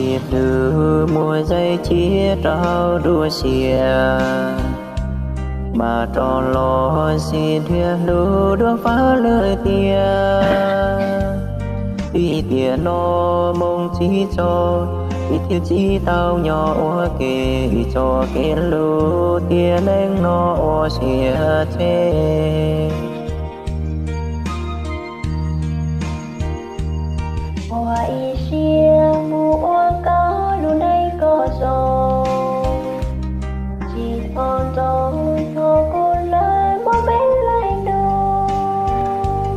Ib tug muaj zeej ciaj rau dua siab, mas rov los sib nrhiav hlub dua fab lawm tiag. Vim tiam no moo tsis txog, vim thiaj tsis tau nyob ua ke, vim txoj kev hlub tiam neej no ua siab txheg. Ua ib siab mus ua koj lub neej kom zoo, tsis pom nrog txog kuv lawm muaj npe laij ntuj.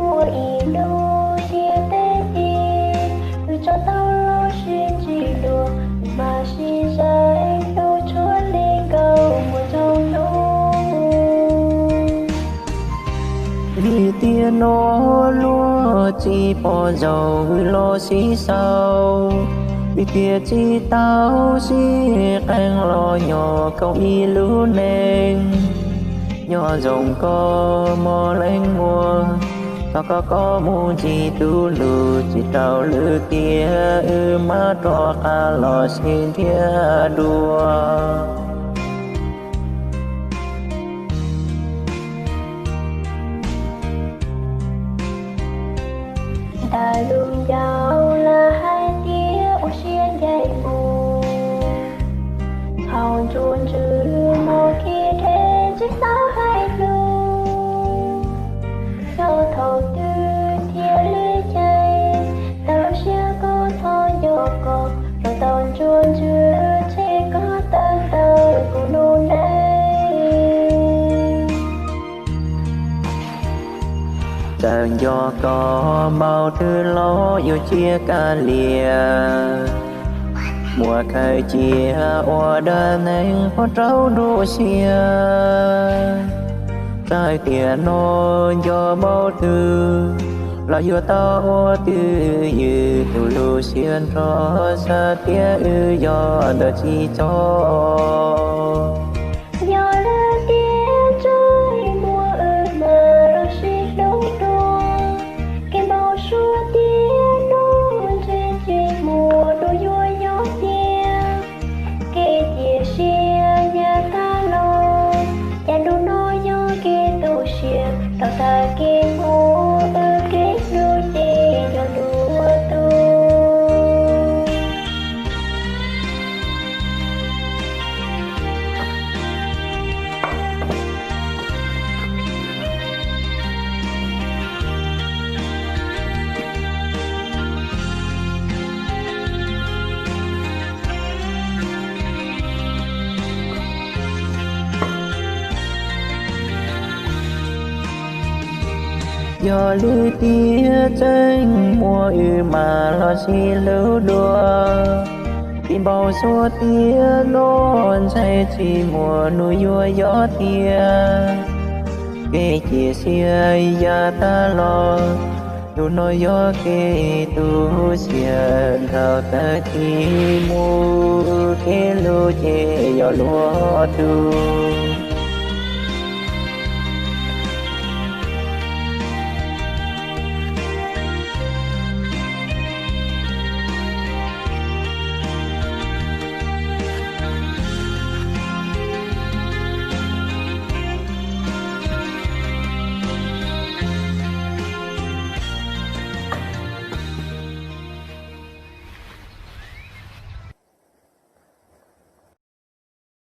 Ua ib lub siab teb tig, wb tso tau los sib ntsib dua, mas sib zais hlub tshua li nkauj muaj tsaus ntuj. Vim tiam no luag tsis pom zoo wb los sib sau, vim tiam tsis tau sib qee los nyob koom ib lub neej. Nyob zoo koj mog leej muam, thov koj koj mus ntsib tus lub tsis raug lwm tiam, wb mam rov qab los sib nrhiav dua. Ntawm lub ncauj lawv hais tias ua siab ncaim mus, thaum ntsub ntswg mus khi dhev tsis xav hais lus. Xyov thaum twg thiaj li cais, tau siab koj thov nco koj, rau tau ntsub ntswg tseg koj tawm ntawm kuv lub neej. Txawm nco koj npaum twg los yuav cia kav liam, muab khaws cia ua dab neeg qhuav rau nruab siab. Txawm tiam no nco npaum twg los yuav tau ua twj ywm tus lub siab nrog xav tias wb yog ntawm tsis txog. Yog lawm tias tseem muaj wb mas los sib hlub dua, kev npau suav tiam no ntshe tsis muaj hnub yuav yog tiag. Kev cia siab yav tag los, cas hnub no yog kev tu siab rau tag kev mus, wb kev hlub ces yog dua tuag. Yog li tias tseem muaj wb mas los sib hlub dua, vim npau suav tiam no ntshe tsis muaj hnub yuav yog tiag. Kev cia siab yav tag los, hnub no yog kev tu siab nrog tag kev mus, kev hlub ces yog luag tug.